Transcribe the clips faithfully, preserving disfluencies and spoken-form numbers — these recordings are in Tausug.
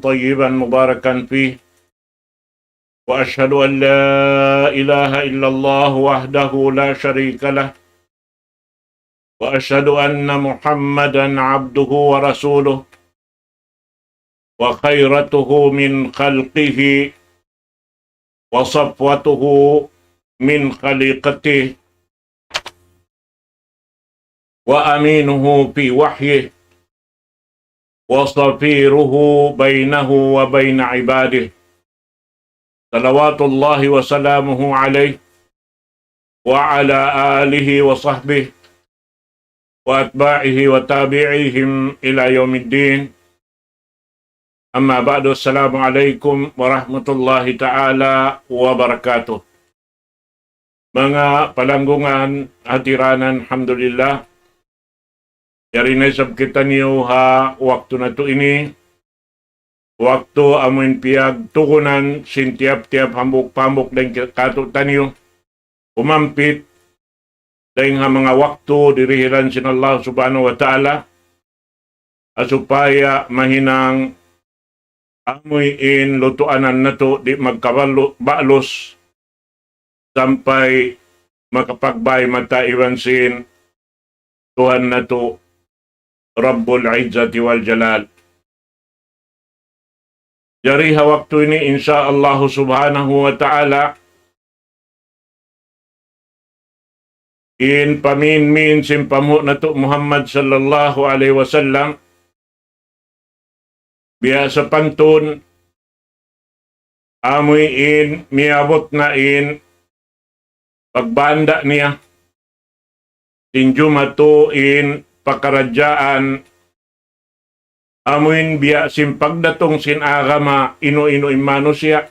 طيبا مباركا فيه، وأشهد أن لا إله إلا الله وحده لا شريك له، وأشهد أن محمدا عبده ورسوله، وخيرته من خلقه، وصفوته من خليقته، وأمينه في وحيه، وصفيره بينه وبين عباده، صلوات الله وسلامه عليه وعلى آله وصحبه وأتباعه وتابعيهم إلى يوم الدين. أما بعد، السلام عليكم ورحمة الله تعالى وبركاته. Manga palanggungan, hatiranan, alhamdulillah. Yari na isab kitaniyu ha waktu natu' ini, waktu amuin piyagtugunan sin tiyap-tiyap hambuuk-hambuuk dayn ki-, katu'taniyu, umampit dayn ha manga waktu dirihilan sin Allah Subhanahu wa Ta'ala, ha supaya mahinang amuin lutuanan natu' di' magkabalu-, balus sampay makapagbay mata iban sin Tuhan natu' Rabbul Izzati wal Jalal. Jari ha waktu ini, insya Allah Subhanahu wa Ta'ala, in paminmin sin panghu' natu' Muhammad sallallahu alayhi wasallam, biya' sapantun, amuin miyabut na in pagbanda' niya, sin jumatu in pakaradjaan, amuin biya' sin pagdatung sin agama inu-inu in manusiya'.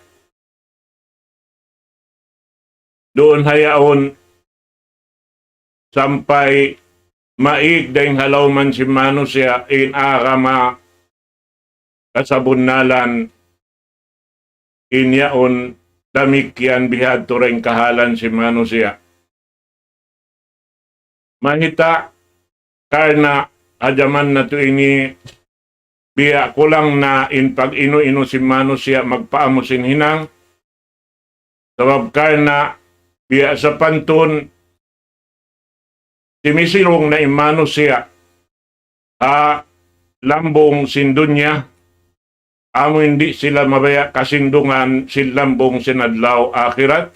Duun ha yaun sampay maig dayn ha lawman sin manusiya' in agama kasabunnalan, in yaun damikkiyan bihadtu da in kahalan sin manusiya'. Mahita karna' ha jaman natu' ini biya' kulang na in pag-inu-inu sin manusiya' magpaamu sin hinang. Sabab karna' biya' sapantun simisilung na in manusiya' ha lambung sin dunya, amu in di' sila mabaya' kasindungan sin lambung sin adlaw akhirat.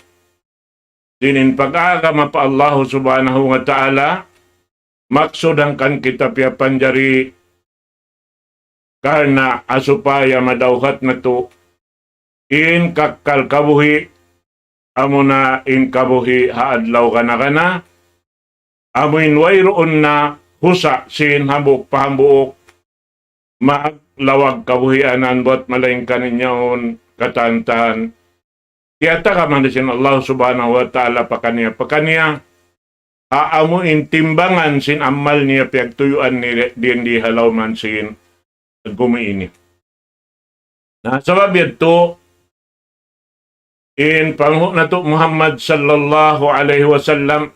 Sin in pag-agama pa Allahu Subhanahu wa Ta'ala, maksud hangkan kita piyapanjari karna' ha supaya madawhat natu' in kakkal kabuhi', amuna in kabuhi' ha adlaw gana-gana, amuin wayruun na husa' sin hambuuk pa hambuuk maglawag kabuhianan buwat malaingkan in yaun katan-katan tiyatagama na sin Allah Subhanahu wa Ta'ala pakaniya-pakaniya, ha amu in timbangan sin amal niya piyagtuyuan niya dindi ha lawman sin agama ini. Na sabab yadtu, in panghu' natu' Muhammad sallallahu alayhi wasallam,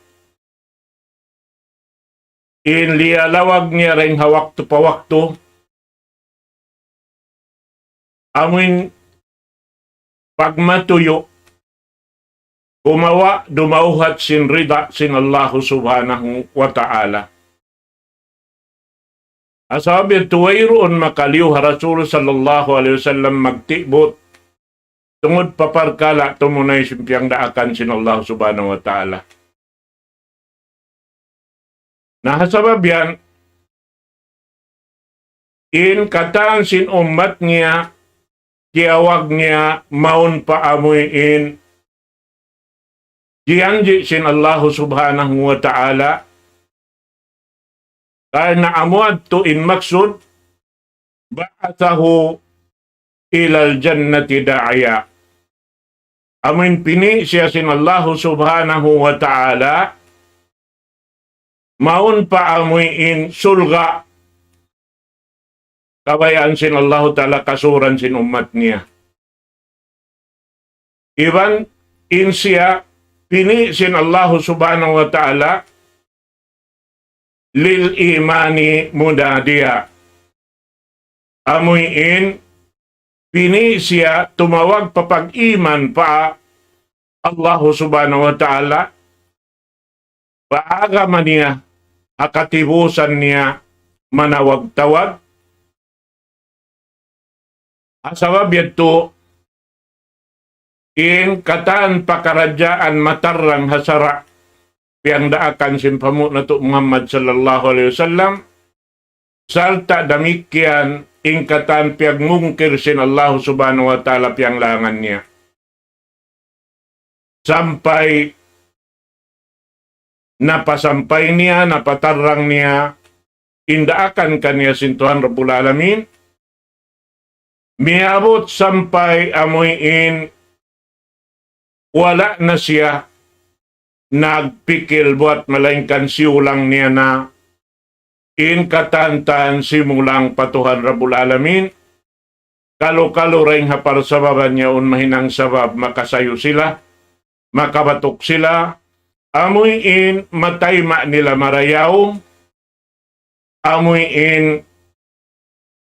in liyalawag niya dayn ha waktu pa waktu, amuin pagmatuyu', kumawa' dumawhat sin rida sin Allahu Subhanahu wa Ta'ala. Asal biya' tuwayruun makaliyu ha Rasul sallallahu alayhi wasallam magtibut tungud pa parkala' tumunay sin piyangdaakan sin Allah Subhanahu wa Ta'ala. Na ha sabab yan, in katan sin ummat niya, tiyawag niya mawn pa amuin jiyanji' sin Allahu Subhanahu wa Ta'ala, karna' amu yadtu in maksud, بعثه إلى الجنة داعيا. Amuin pini' siya sin Allahu Subhanahu wa Ta'ala, mawn pa amuin surga', kabayaan sin Allahu Ta'ala kasuran sin ummat niya. Iban in siya pini' sin Allahu Subhanahu wa Ta'ala للإيمان مناديا. Amuin pini' siya tumawag pa pag-iman pa Allahu Subhanahu wa Ta'ala, pa agama niya, ha katibusan niya manawag-tawag. Ha sabab yadtu, in katan pakaradjaan matarrang ha sara' piyagdaakan sin panghu' natu' Muhammad sallallahu alayhi wasallam, sarta' damikkiyan in katan piyagmungkir sin Allah Subhanahu wa Ta'ala piyanglangan niya. Sampay napasampay niya, napatarrang niya in daakan kaniya sin Tuhan Rabbul Alamin, miyabut sampay amuin wala' na siya nagpikil buat malaingkan siyulang niya na in katan-katan simulang pa Tuhan Rabbul Alamin. Kalu-kalu dayn ha parsababan yaun mahinang sabab makasayu sila, makabatuk sila, amuin matayma' nila marayaw, amuin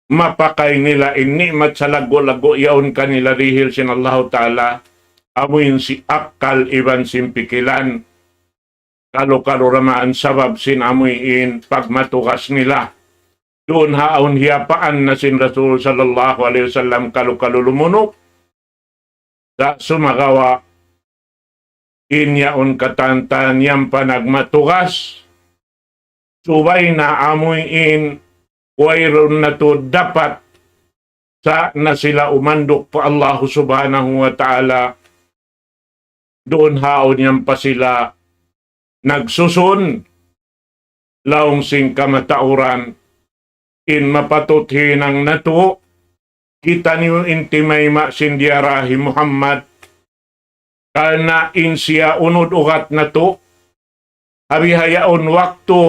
mapakay nila in ni'mat salaggu'-laggu' yaun kanila dihil sin Allahu Ta'ala, amuin sin akkal iban sin pikilan. Kalu-kalu da mayan sabab sin amuin pagmatugas nila. Duun ha awn hiyapaan na sin Rasul sallallahu alayhi wasallam kalu-kalu lumunuk. Sa' sumagawa' in yaun katan-katan yan pa nagmatugas, subay na amuin wayruun na tuud dapat, sa' na sila umanduk pa Allahu Subhanahu wa Ta'ala, duun ha awn yan pa sila nagsusun, laung sin kamatauran, in mapatut hinang natu', kitaniyu in timayma' sin diyara hi Muhammad, karna' in siya unud ugat natu', ha bihaun waktu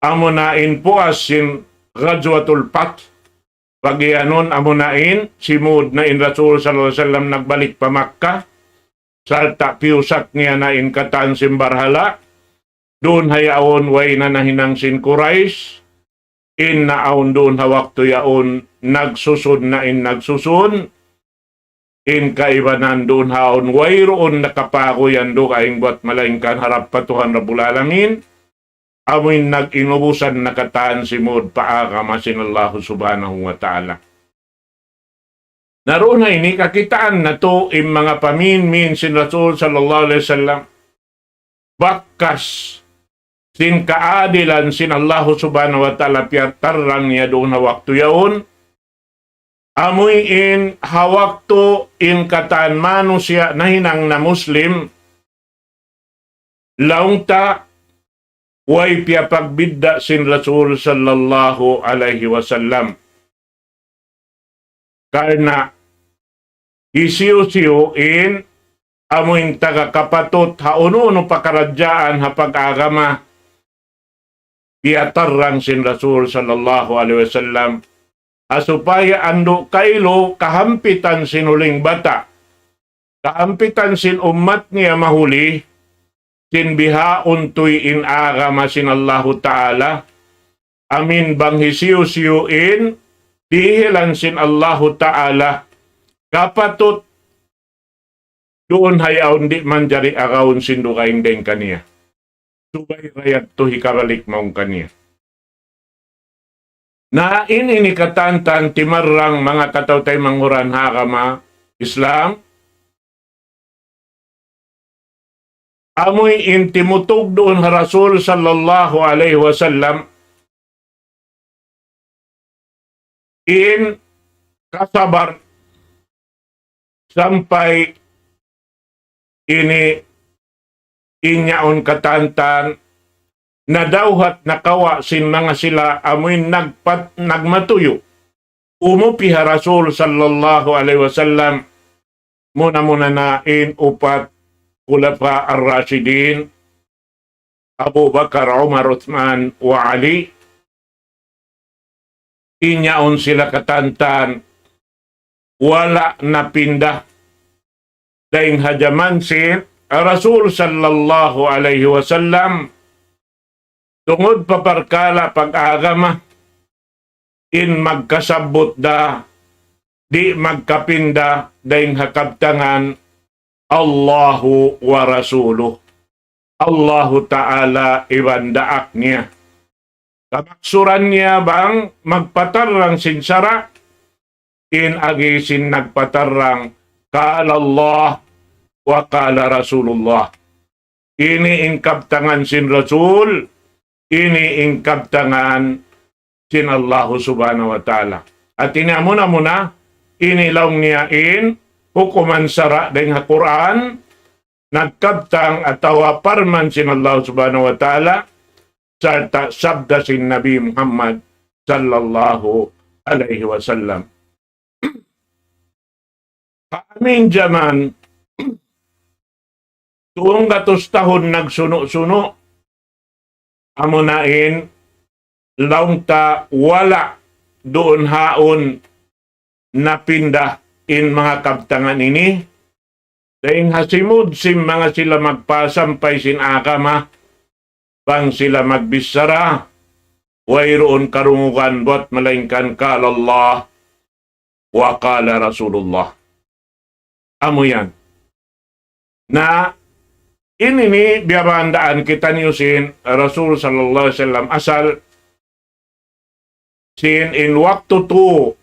amuna in puas sin Ghazwatul Fath, pagiyanun amuna in simud na in Rasul sallallahu alayhi wasallam nagbalik pa Makkah, sarta' piyusat niya na in katan sin barhala', duun ha yaun way na nahinang sin Quraysh, in naawn duun ha waktu yaun nagsusun na in nagsusun, in kaibanan duun ha awn wayruun nakapaguyan dugaing buat malaingkan harap pa Tuhan Rabbul Alamin, amuin nag-inubusan na katan simud pa agama sin Allahu Subhanahu wa Ta'ala. Na duun ha ini kakitaan natu' in manga paminmin sin Rasul sallallahu alayhi wasallam, bakas sin kaadilan sin Allahu Subhanahu wa Ta'ala piyatarrang niya duun ha waktu yaun, amuin ha waktu in katan manusiya' nahinang na Muslim, laung ta way piyapagbidda' sin Rasul sallallahu alayhi wasallam. Karna' hisiyu-siyu in amuin taga kapatut ha unu-unu pakaradjaan ha pag-agama, piyatarrang sin Rasul sallallahu alayhi wasallam, ha supaya andu' kailu kahampitan sin huling bata', kahampitan sin ummat niya mahuli, sin bihaun tuy in agama sin Allahu Ta'ala, amuin bang hisiyu-siyu in dihilan sin Allahu Ta'ala kapatut duun ha yaun di' manjari agawun sin dugaing dayn kaniya. Subay da yadtu hikabalik mawn kaniya. Na in ini katantan timarrang manga kataw-taymanghuran ha agama Islam, amuin timutug duun ha Rasul sallallahu alayhi wasallam in kasabar sampay ini in yaun katantan nadawhat nakawa' sin manga sila amuin nagpat-, nagmatuyu'. Umupi ha Rasul sallallahu alayhi wasallam, muna-muna na in upat Khulafa ar-Rashidin, Abu Bakar, Umar, Uthman, wa Ali. In yaun sila katantan wala' napinda dayn ha jaman sin Rasul sallallahu alayhi wasallam, tungud pa parkala' pag-agama, in magkasabbut da di' magkapinda dayn ha kabtangan الله ورسوله. Allahu Ta'ala iban daak niya. Kamaksuran niya bang magpatarrang sin sara', in agi sin nagpatarrang, قال الله وقال رسول الله. Ini in kabtangan sin Rasul, ini in kabtangan sin Allahu Subhanahu wa Ta'ala. Hati niya muna-muna, ini laung niya in hukuman sara' dayn ha Qur'an, nagkabtang atawa parman sin Allah Subhanahu wa Ta'ala, sarta' sabda sin Nabi Muhammad sallallahu alayhi wasallam. Ha amin jaman, tunggatus tahun nagsunu'-sunu', amuna in laung ta wala' duun haun napinda in manga kabtangan ini, dayn ha simud sin manga sila magpasampay sin agama, bang sila magbichara, wayruun karungugan buat malaingkan قال الله وقال رسول الله. Amu yan. Na, ini ini biyabandaan kitaniyu sin Rasul sallallahu alayhi wasallam asal sin in waktu tu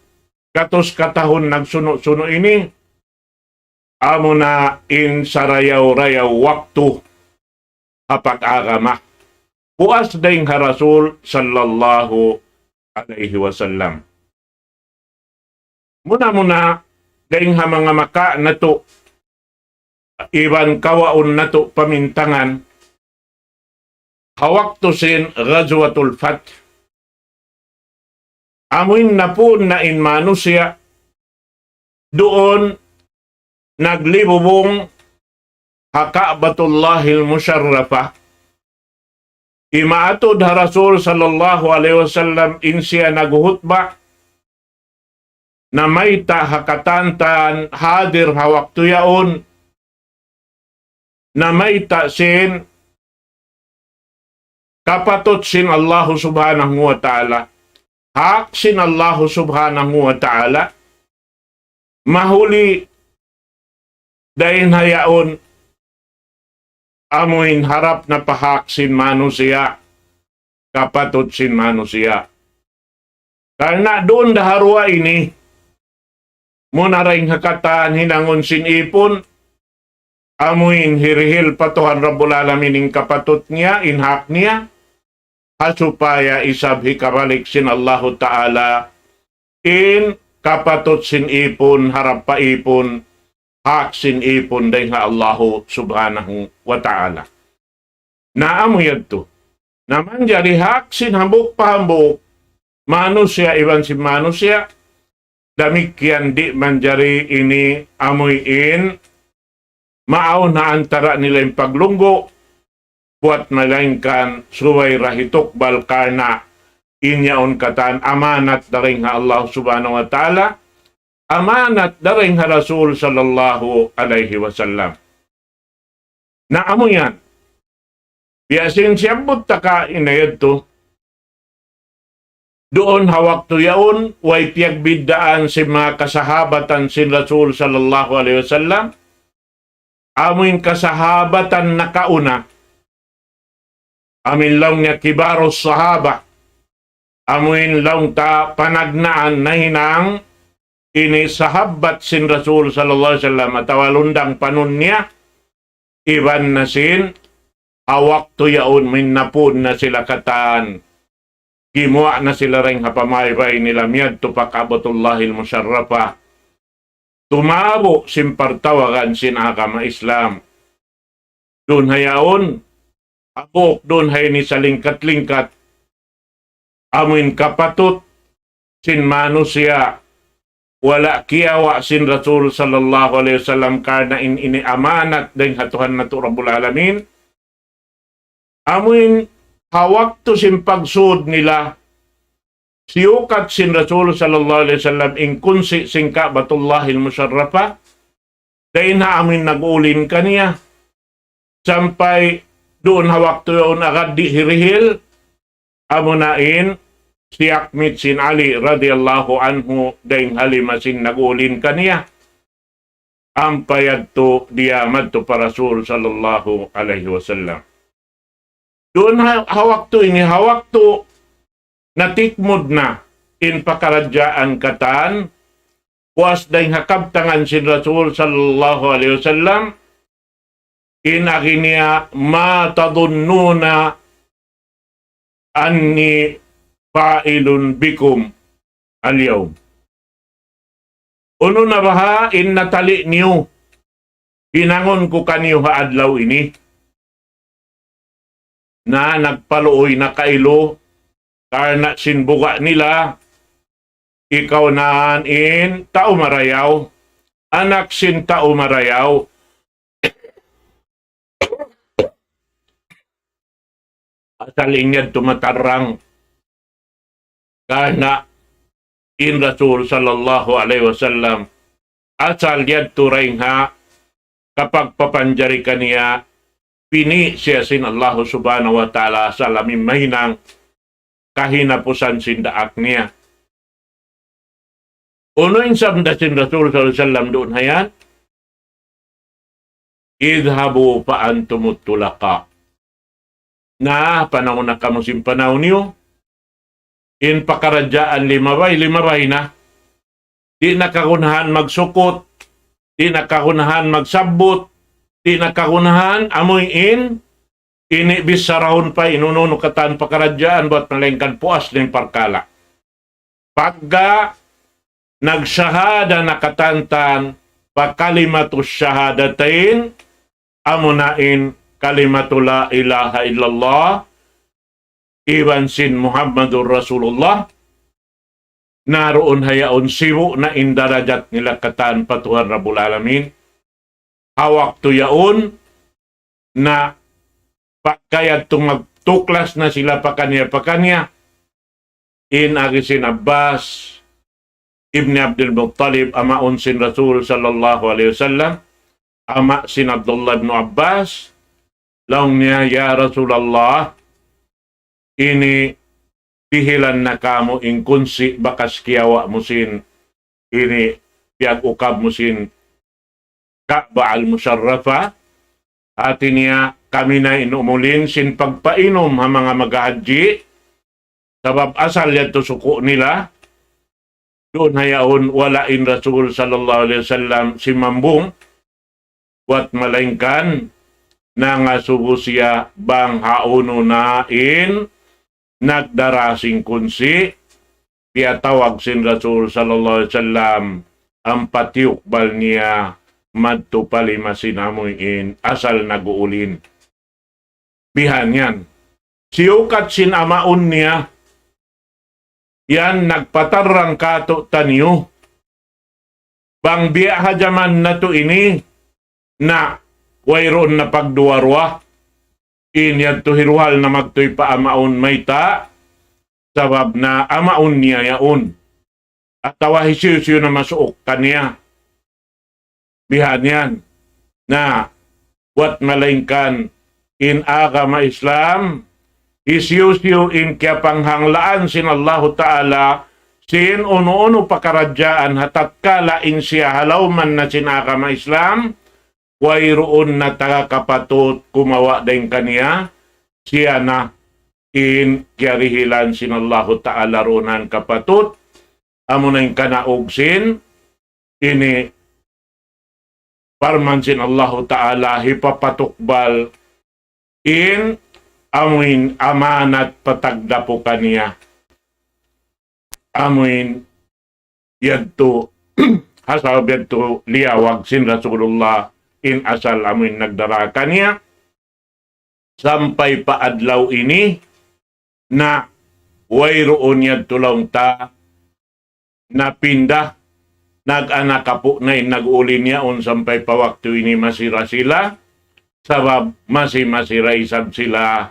gatus katahun nagsunu'-sunu' ini, amuna in sarayaw-rayaw waktu ha pag-agama. Puas dayn ha Rasul sallallahu alayhi wasallam. Muna-muna, dayn ha manga maka natu', iban kawaun natu' pamintangan, ha waktu sin Ghazwatul Fath. Amuin napun na in manusiya' duun naglibubung ha Ka'batullahil Musharrafah. Imaatud ha Rasul sallallahu alayhi wasallam in siya naghuhutba, namayta' ha katantan hadir ha waktu yaun, namayta' sin kapatut sin Allahu Subhanahu wa Ta'ala, hak sin Allahu Subhanahu wa Ta'ala, mahuli dayn ha yaun amuin harap na pa hak sin manusiya', kapatut sin manusiya'. Karna' duun da ha duwa ini, muna dayn ha katan hinangun sin ipun, amuin hirihil pa Tuhan Rabbul Alamin in kapatut niya, in hak niya, ha supaya isab hikabalik sin Allahu Ta'ala in kapatut sin ipun, harap pa ipun, hak sin ipun dayn ha Allahu Subhanahu wa Ta'ala. Na amu yadtu. Na manjari hak sin hambuuk pa hambuuk, manusiya' iban sin manusiya', damikkiyan di' manjari ini amuin maawn ha antara' nila in paglunggu', buat malaingkan subay da hitukbal karna' in yaun katan amanat dayn ha Allah Subhanahu wa Ta'ala, amanat dayn ha Rasul sallallahu alayhi wasallam. Na amu yan. Biya' sin siyabbut ta kaina yadtu, duun ha waktu yaun, way piyagbiddaan sin manga kasahabatan sin Rasul sallallahu alayhi wasallam, amuin kasahabatan nakauna, amuin laung niya kibarus sahaba, amuin laung ta panagnaan nahinang ini sahabat sin Rasul sallallahu alayhi wasallam atawa lundang panun niya, iban na sin, ha waktu yaun minapun na sila katan. Gimuwa' na sila dayn ha pamaybay nila miyadtu pa Ka'batullahil Musharrafah. Tumabu' sin partawagan sin agama Islam. Duun ha yaun, abuk duun ha ini salingkat-lingkat. Amuin kapatut sin manusiya', wala' kiyawa' sin Rasul sallallahu alayhi wasallam karna' in ini amanat dayn ha Tuhan natu' Rabbul Alamin. Amuin ha waktu sin pagsud nila, siyukat sin Rasul sallallahu alayhi wasallam in kunsi' sin Ka'batullahil Musharrafah, dayn ha amuin nag-ulin kaniya, sampay duun ha waktu yaun agad di' hirihil, amuna in siyakmit sin Ali radiyallahu anhu dayn ha lima sin nag-ulin kaniya. Ampa yadtu diya madtu pa Rasul sallallahu alayhi wasallam. Duun ha, ha waktu ini, ha waktu natikmud na in pakaradjaan katan, puas dayn ha kabtangan sin Rasul sallallahu alayhi wasallam, in agi niya, ما تظنون أني فاعل بكم اليوم. Unu na baha' in natali' niyu, hinangun ku kaniyu ha adlaw ini. Na nagpaluoy na kailu, karna' sin buga' nila, ikaw na in tau marayaw, anak sin tau marayaw. Asal in yadtu matarrang. Karna' in Rasul sallallahu alayhi wasallam, asal yadtu dayn ha kapagpapanjari kaniya, pini' siya sin Allahu subhanahu wa ta'ala asal amu in mahinang kahinapusan sin daak niya. Unu in sabda sin Rasul sallallahu alayhi wasallam duun ha yan? اذهبوا فأنتم الطلقاء. Na, panaw na kamu sin panaw niyu. In pakaradjaan limabay, limabay na. Di' na kagunahan magsukut, di' na kagunahan magsabbut, di' na kagunahan amuy in ini bissarahun pa in unu-unu katan pakaradjaan bat malaingkan puas na in parkala'. Pagga nagsahada na katantan pa kalimatus shahadatain, amuna in kalimatu la ilaha illallah, iban sin Muhammadur Rasulullah, na duun ha yaun sibu' na in darajat nila katan pa Tuhan Rabbul Alamin. Ha waktu yaun na pagka yadtu magtuklas na sila pakaniya-pakaniya, in agi sin Abbas ibni Abdul Muttalib, amaun sin Rasul sallallahu alayhi wasallam, ama' sin Abdullah ibn Abbas, laung niya, "Ya Rasulullah, ini dihilan na kamu in kunsi' bakas kiyawa' mu sin, ini piyag-ukab mu sin Ka'bah al-Musharrafa." Hati niya, kami na in umulin sin pagpainum ha manga maghahadji, sabab asal yadtu suku' nila. Duun ha yaun wala' in Rasul sallallahu alayhi wasallam simambung, bat malaingkan nangasubu siya bang hawnu na in nagdara sin kunsi', piyatawag sin Rasul sallallahu alayhi wasallam, ampa tiyukbal niya madtu pa lima sin amuin asal nag-uulin. Bihan yan. Siyukat sin amaun niya, yan nagpatarrang kātu'niyu. Bang biya' ha jaman natu' ini, na wayruun na pagduwa-ruwa. In yadtu hiruhal na magtuy pa amaun mayta', sabab na amaun niya yaun. Atawa hisiyu-siyu na masuuk kaniya. Bihan yan. Na, bat malaingkan in agama Islam, hisiyu-siyu in kiyapanghanglaan sin Allahu Ta'ala, sin unu-unu pakaradjaan ha tatkala in siya ha lawman na sin agama Islam, wayruun na taga kapatut kumawa' dayn kaniya, siya na in kiyarihilan sin Allahu Ta'ala duun ha kapatut, amuna in kanaug sin ini parman sin Allahu Ta'ala hipapatukbal in amuin amanat patagdapu kaniya. Amuin yadtu, ha sabab yadtu liyawag sin Rasulullah in asal amuin nagdara kaniya. Sampay pa adlaw ini na wayruun yadtu laung ta napinda, nag-anak apu' na in nag-uulin yaun sampay pa waktu ini masira sila, sabab masi-masira isab sila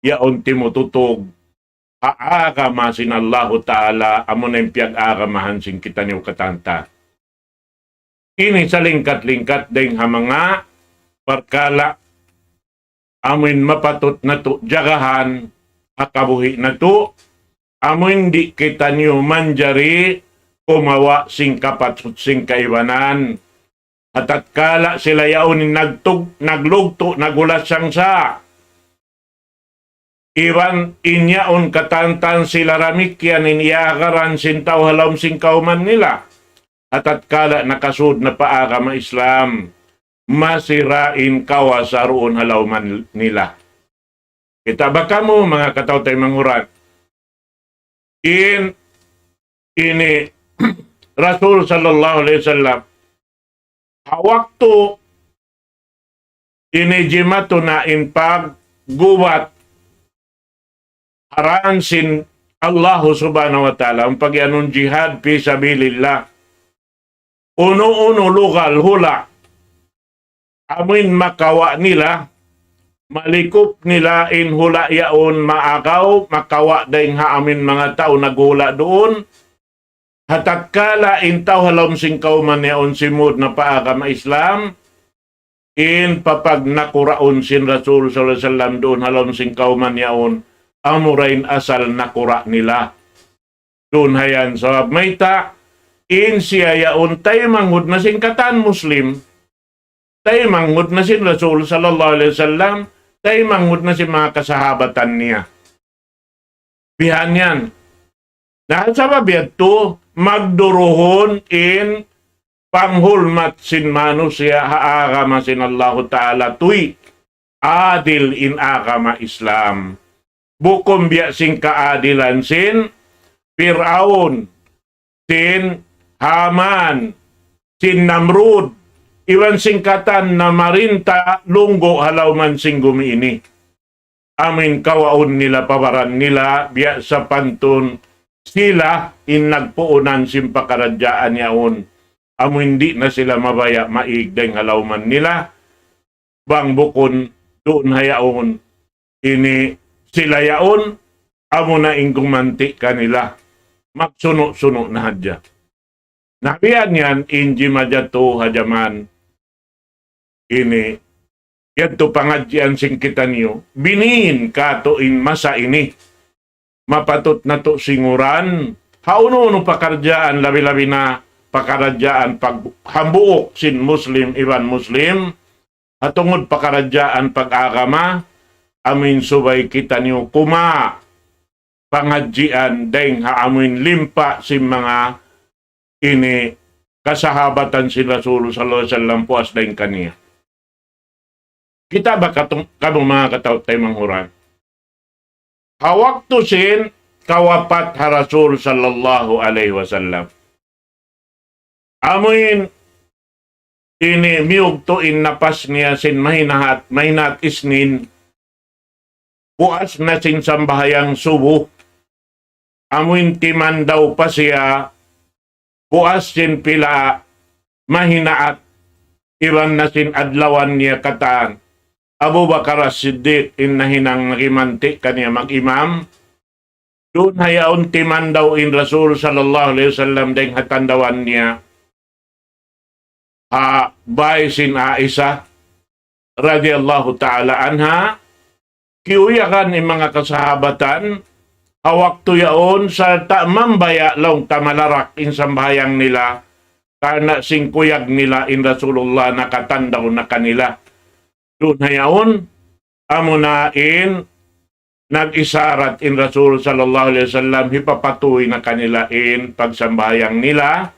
yaun timututug ha agama sin Allahu Ta'ala, amuna in piyag-agamahan sin kitaniyu katantan. Ini salingkat-lingkat dayn ha manga parkala' amuin mapatut natu' jagahan ha kabuhi' natu', amuin di' kitaniyu manjari kumawa' sin kapatut sin kaibanan. Ha tatkala sila yaun in nagtug-, naglugtu', naghulas sangsa'. Iban in yaun katantan sila damikkiyan in iyagaran sin tau ha lawm sin kawman nila. Ha tatkala nakasud na pa agama Islam, masi ra in kawasa duun ha lawman nila. Kita' ba kamu, manga kataw-taymanghuran? In ini Rasul sallallahu alayhi wasallam, ha waktu ini jimatu na in paggubat ha dān sin Allahu subhanahu wa ta'ala, in pagiyanun jihad fi sabilillah. Unu-unu lugal hula' amuin makawa' nila, malikup nila in hula' yaun maagaw, makawa' dayng ha amuin manga tau naghula' duun. Ha tatkala in tau ha lawm sin kawman yaun simud na pa agama Islam, in papagnakuraun sin Rasul sallallahu alayhi wasallam duun ha lawm sin kawman yaun, amura in asal nakura' nila. Duun hayan sabab mayta', in siya yaun taymanghud na sin katan Muslim, taymanghud na sin Rasul sallallahu alayhi wasallam, taymanghud na sin manga kasahabatan niya. Bihan yan. Na sabab yadtu, magduruhun in panghulmat sin manusiya' ha agama sin Allahu Ta'ala tuy adil in agama Islam. Bukun biya' sin kaadilan sin Fir'aun, sin Haman, sin Namrud, iban sin katan namarinta lunggu' ha lawman sin gumi ini. Amuin kawaun nila pa baran nila, biya' sapantun sila in nagpuunan sin pakaradjaan yaun. Amuin di' na sila mabaya' maig dayng ha lawman nila, bang bukun duun ha yaun, ini sila yaun, amuna in gumanti' kanila. Magsunu'-sunu' na hadja. Na biya' yan in jimajatu ha jaman ini, yadtu pangadjian sin kitaniyu, binin katu' in masa ini. Mapatut natu' singuran, ha unu-unu pakaradjaan, labi-labi na pakaradjaan pag-, hambuuk sin Muslim iban Muslim, ha tungud pakaradjaan pag-agama, amuin subay kitaniyu kuma pangadjian dayng ha amuin limpa sin manga ini kasahabatan sin Rasul sallallahu alayhi wasallam puas dayng kaniya. Kita' ba katung-, kamu manga kataw-taymanghuran? Ha waktu sin kawapat ha Rasul sallallahu alayhi wasallam, amuin ini miyugtu' in napas niya sin mahinaat, mahinaat Isnin, puas na sin sambahayang subuh, amuin timandaw pa siya, puas sin pila mahinaat, iban na sin adlawan niya katan. Abu Bakar As-Siddiq in nahinang nagimanti' kaniya mag-imam. Duun ha yaun timandaw in Rasul sallallahu alayhi wasallam dayng ha tandawan niya ha bāy sin Aisha radiyallahu ta'ala anha, kiyuyagan in manga kasahabatan, ha waktu yaun, sarta' mambaya' laung ta malarak in sambahayang nila, karna' sin kuyag nila in Rasulullah nakatandaw na kanila. Duun ha yaun, amuna in nag-isarat in Rasul sallallahu alayhi wasallam, hipapatuy na kanila in pagsambahayang nila,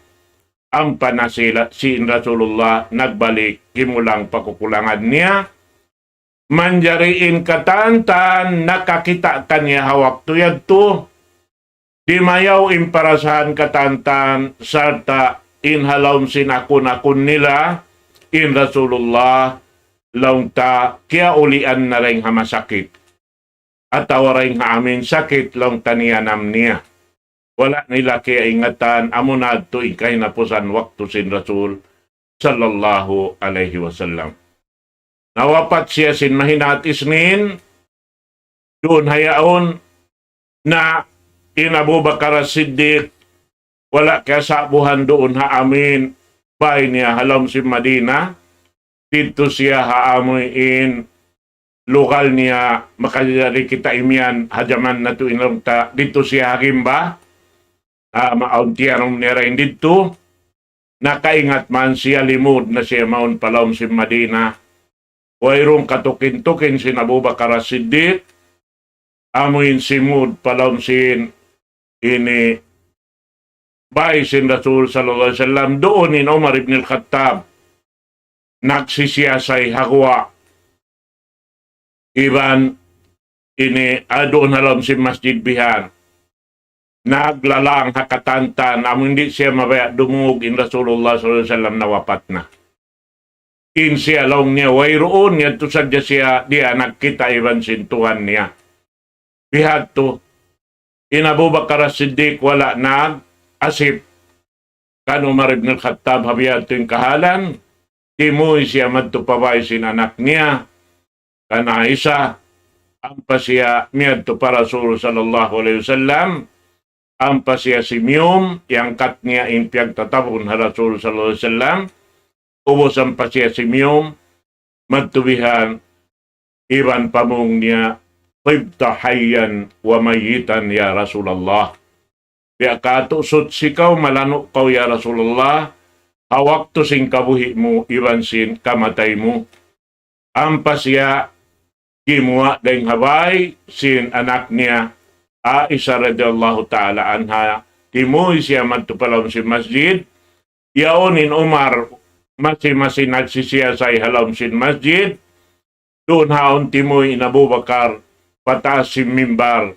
ampa na sila, sin Rasulullah nagbalik, kimulang pa kukulangan niya. Manjari in katantan nakakita' kaniya ha waktu yadtu, dimayaw in parasahan katantan, sarta' in ha lawm sin akun-akun nila, in Rasulullah, laung ta, kiyaulian na dayng ha masakit. Atawa dayng ha amuin sakit laung ta niyanam niya. Wala' nila kiyaingatan, amuna yadtu in kahinapusan waktu sin Rasul sallallahu alayhi wasallam. Nawapat siya sin mahinaat Isnin, duun ha yaun na in Abu Bakar As-Siddiq, wala' kiyasa'buhan duun ha amuin bāy niya ha lawm sin Madina, didtu siya ha amuin lugal niya makajari kita imiyan ha jaman natu' in laung ta didtu siya ha gimba, ah, maawn tiyanum niya dayn didtu, nakaingat man siya limud na siya mawn pa lawm sin Madina. Wayruun katukin-tukin sin Abu Bakar As-Siddiq, amu in simud pa lawm sin ini bay sin Rasul sallallahu alayhi wasallam, duun in Umar ibn al-Khattab nagsisiyasay ha guwa'. Iban ini, ah, duun ha lawm sin masjid bihan. Naglalang ha katantan, amu in di' siya mabaya' dumungug in Rasulullah sallallahu alayhi wasallam nawapat na. In siya laung niya, wayruun, yadtu sadja siya, di' na nagkita' iban sin Tuhan niya. Bihadtu, in Abu Bakar As-Siddiq wala' nag-asip kan Umar ibn al-Khattab ha bihadtu in kahalan, timuy siya madtu pa bay sin anak niya, kan Aisha, ampa siya miyadtu pa Rasul sallallahu alayhi wasallam, ampa siya simiyum, iyangkat niya in piyagtatabun ha Rasul sallallahu alayhi wasallam, ubus ampa siya simiyum, madtu bihan, iban pamung niya, "Tibta hayyan wa mayyitan ya Rasulullah." Biya' katu' suchi kaw, malanu' kaw ya Rasulullah, ha waktu sin kabuhi' mu, iban sin kamatay mu. Ampa siya gimuwa' dayn ha bay sin anak niya, Aisha radiyallahu ta'ala anha, timuy siya madtu pa lawm sin masjid, yaun in Umar masi-masi nagsisiyasay ha lawm sin masjid, duun haun timuy in Abu Bakar pataas sin mimbar,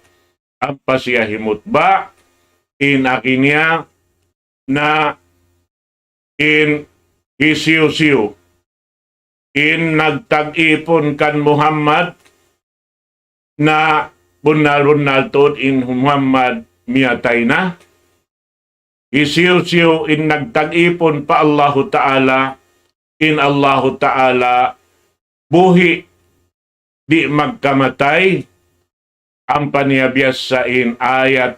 ampa siya himutba', in agi niya na in hisiyu-siyu in nagtag-ipun kan Muhammad na bunnal-bunnal tuud in Muhammad miyatay na. Hisiyu-siyu in nagtag-ipun pa Allahu Ta'ala, in Allahu Ta'ala buhi' di' magkamatay, ampa niya biyassa in ayat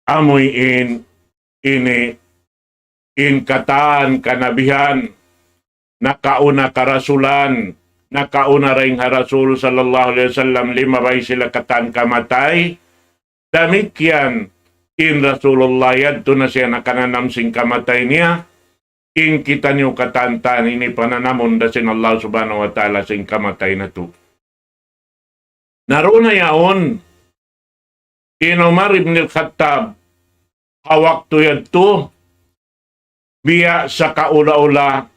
amuin ini, in katan kanabihan, nakauna karasulan, nakauna dayn ha Rasul sallallahu alayhi wasallam, limabay sila katan kamatay. Damikkiyan in Rasulullah, yadtu na siya nakananam sin kamatay niya, in kitaniyu katantan ini pananamun da sin Allah subhanahu wa ta'ala sin kamatay natu'. Na duun na yaun, in Umar ibn al-Khattab, ha waktu yadtu, biya' sa kaula-ula,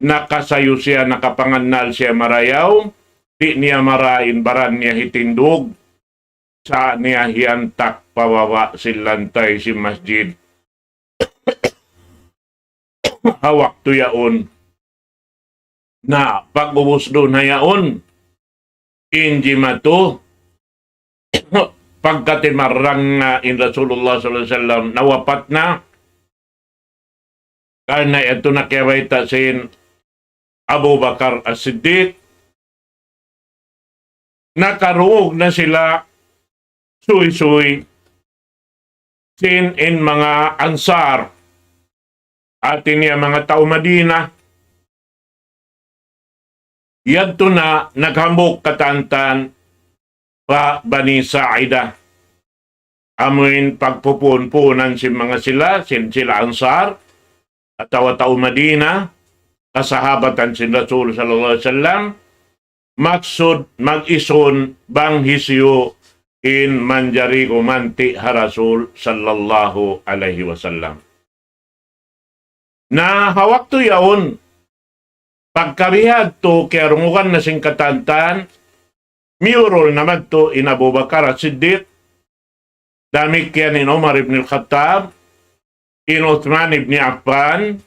nakasayu siya, nakapangannal siya marayaw, di' niya mara in baran niya hitindug, sa' niya hiyantak pababa' sin lantay sin masjid. Ha waktu yaun. Na, pag-ubus duun ha yaun, in jimatu, pagka timarang na in Rasulullah sallallahu alayhi wasallam, nawapat na, karna' yadtu na kiyabayta' sin Abu Bakar As-Siddiq, nakaruug na sila suysuy sin in manga Ansar, hati niya manga tau Madina, yadtu na naghambuuk katantan pa Bani Sa'ida. Amuin pagpupuun-puunan sin manga sila, sin sila Ansar, atawa tau Madina, kasahabatan sin Rasul sallallahu alayhi wasallam, maksud mag-isun bang hisiyu in manjari gumanti' ha Rasul sallallahu alayhi wasallam. Na ha waktu yaun, pagka bihadtu kiyarungugan na sin katantan, miyurul na madtu in Abu Bakar As-Siddiq, damikkiyan in Umar ibn al-Khattab, in Uthman ibn Affan,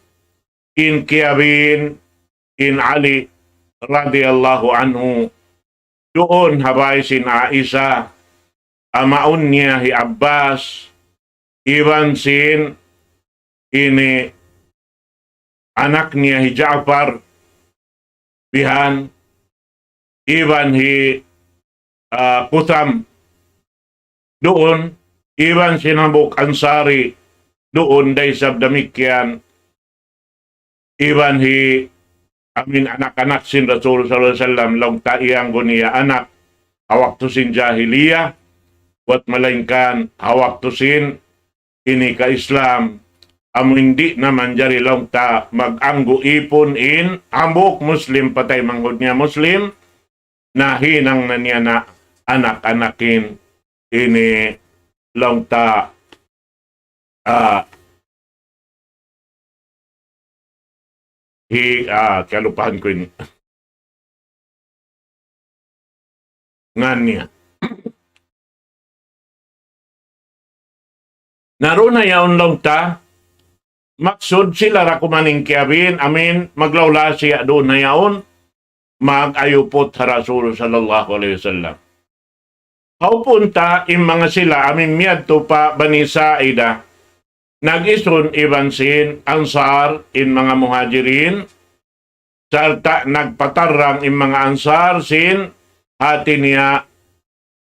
in kiyabiin, in Ali radiyallahu anhu, duun ha bay sin Aisha, amaun niya hi Abbas, iban sin ini anak niya hi Ja'far, bihan, iban hi, ah, Qutham, duun, iban sin hambuuk Ansari, duun da isab damikkiyan, iban hi amin anak-anak sin Rasul sallallahu alayhi wasallam, laung ta iyanggu' niya anak, ha waktu sin jahiliya, buwat malaingkan, ha waktu sin ini ka Islam, amu in di' na manjari laung ta mag-anggu' ipun in hambuuk Muslim pa taymanghud niya Muslim, na hinang na niya na anak-anak in ini laung ta, ah, hi-, ah, kalupahan ku in ngan niya. Na duun ha yaun laung ta, maksud sila ra kuman in kiyabin, amin, maglaula siya duun ha yaun, mag-ayuput ha Rasul sallallahu alayhi wasallam. Haupun ta in manga sila, amin miyadtu pa Bani Sa'ida, nag-isun iban sin Ansar, in manga Muhajirin, sarta' nagpatarrang in manga Ansar sin hati niya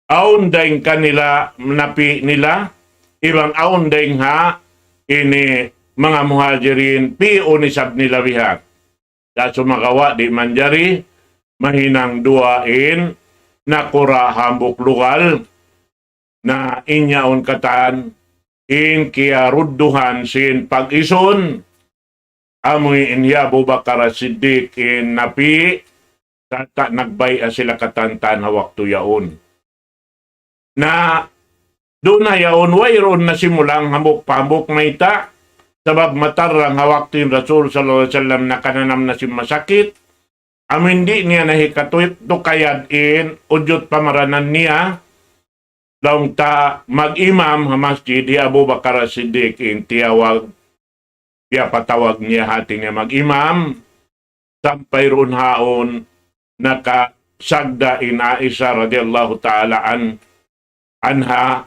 awn dayn kanila napi' nila, iban awn dayn ha ini manga Muhajirin, pi'un isab nila bihan. Sa' sumagawa' di' manjari, mahinang duwa in nakura' hambuuk lugal, na in yaun katan, in kiyarudduhan sin pag-isun, amu in hi Abu Bakar As-Siddiq in napi', sarta' nagbay' sila katan ha waktu yaun. Na duun ha yaun, wayruun na simulang hambuuk pa hambuuk mayta', sabab matarrang ha waktu in Rasul sallallahu alayhi wasallam nakananam na sin masakit, amu in di' niya na hikatuy-, tukayad in ujut pamaranan niya, laung ta mag-imam ha masjid, hi Abu Bakar As-Siddiq in tiyawag, piyapatawag niya hati niya mag-imam, sampay duun ha yaun nakasagda in Aisha radiyallahu ta'ala an-, anha,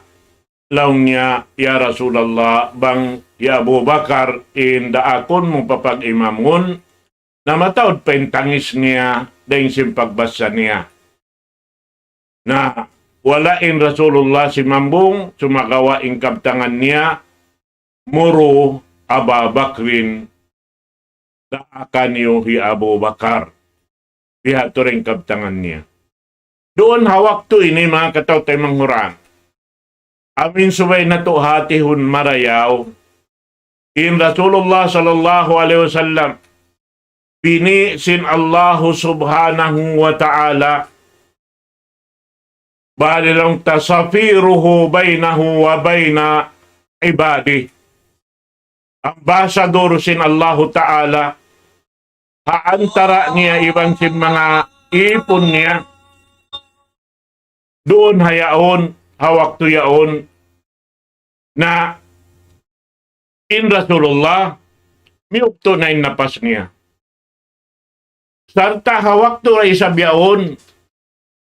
laung niya, "Ya Rasulullah, bang hi Abu Bakar in daakun mu papag-imamun," na mataud pa in tangis niya, dayn sin pagbasa niya. Na wala' in Rasulullah simambung, sumagawa' in kabtangan niya, "مروا أبا بكر," daakan niyu hi Abu Bakar. Bihadtu in kabtangan niya. Duun ha waktu ini, manga kataw-taymanghuran, amin subay natu' hatihun marayaw, in Rasulullah sallallahu alayhi wasallam, bini' sin Allahu subhanahu wa ta'ala, bali laung ta سفيره بينه وبين عباده. Ambasador sin Allahu Ta'ala ha antara niya iban sin manga ipun niya. Duun ha yaun, ha waktu yaun, na in Rasulullah, miyugtu' na in napas niya. Sarta' ha waktu da isab yaun,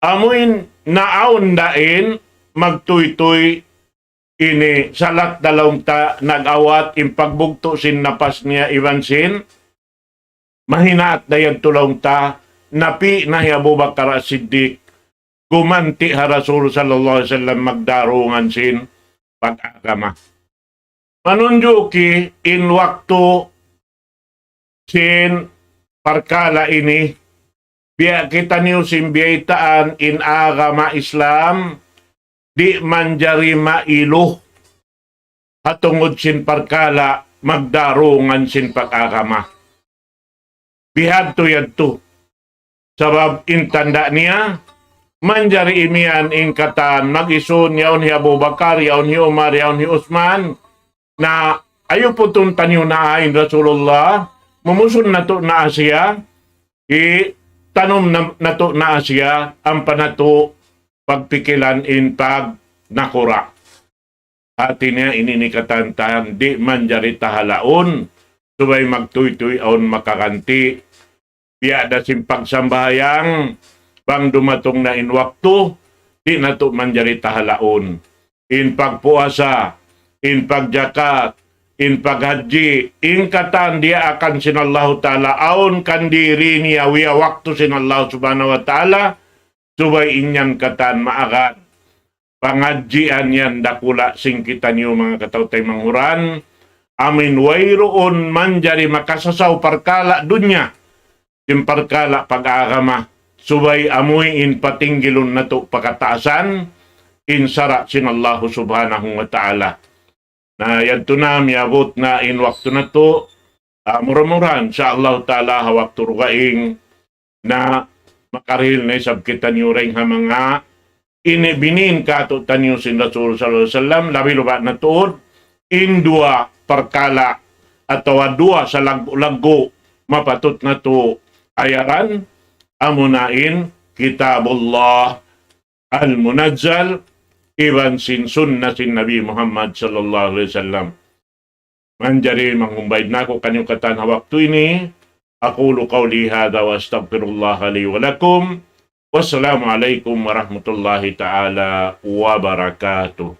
amuin naawn da in magtuytuy ini salat da laung ta nag-awat in pagbugtu' sin napas niya iban sin mahinaat da yadtu laung ta napi' na hi Abu Bakar As-Siddiq gumanti' ha Rasul sallallahu alayhi wasallam magdarungan sin pag-agama. Manunjuki in waktu sin parkala' ini, biya' kitaniyu sin biyaytaan in agama Islam, di' manjari mailu ha tungud sin parkala' magdarungan sin pag-agama. Bihadtu yadtu. Sabab in tanda' niya, manjari imiyan in katan mag-isun, yaun hi Abu Bakar, yaun hi Umar, yaun hi Usman. Na ayuputun taniyu na in Rasulullah, mumusun natu' na siya, hitanum na, natu' na siya, ampa natu' pagpikilan in pagnakura'. Hati niya ini in katan-katan di' manjari tahalaun, subay magtuytuy awn makaganti'. Biya' da sin pagsambahayang, bang dumatung na in waktu, di' natu' manjari tahalaun. In pagpuasa, in pagjakat, in paghajji, in katan diyaakan sin Allahu Ta'ala, awn kandiri niya, wiya waktu sin Allah Subhanahu wa Ta'ala, subay in yan katan maagad pangadjian yan dakula' sin kitaniyu manga kataw-taymanghuran, amin wayruun manjari makasasaw parkala' dunya. sin parkala' pag-agama, subay amuin patinggilun natu' pa kataasan in sara' sin Allahu Subhanahu wa Ta'ala. Na yadtu na miyabut na in waktu natu', ah, mura-murahan, insya Allah Ta'ala, ha waktu dugaing na makarihil na isab kitaniyu dayn ha manga ini binin kātu'niyu sin Rasul sallallahu alayhi wasallam, labi-labi na tuud in duwa parkala' atawa duwa salaggu'-laggu' mapatut natu' ayaran, amuna in Kitabullah al-Munazzal, iban sin sunna sin Nabi Muhammad sallallahu alayhi wasallam. Manjari mangumbaid na aku kaniyu katan ha waktu ini. أقول قولي هذا وأستغفر الله لي ولكم. والسلام عليكم ورحمة الله تعالى وبركاته.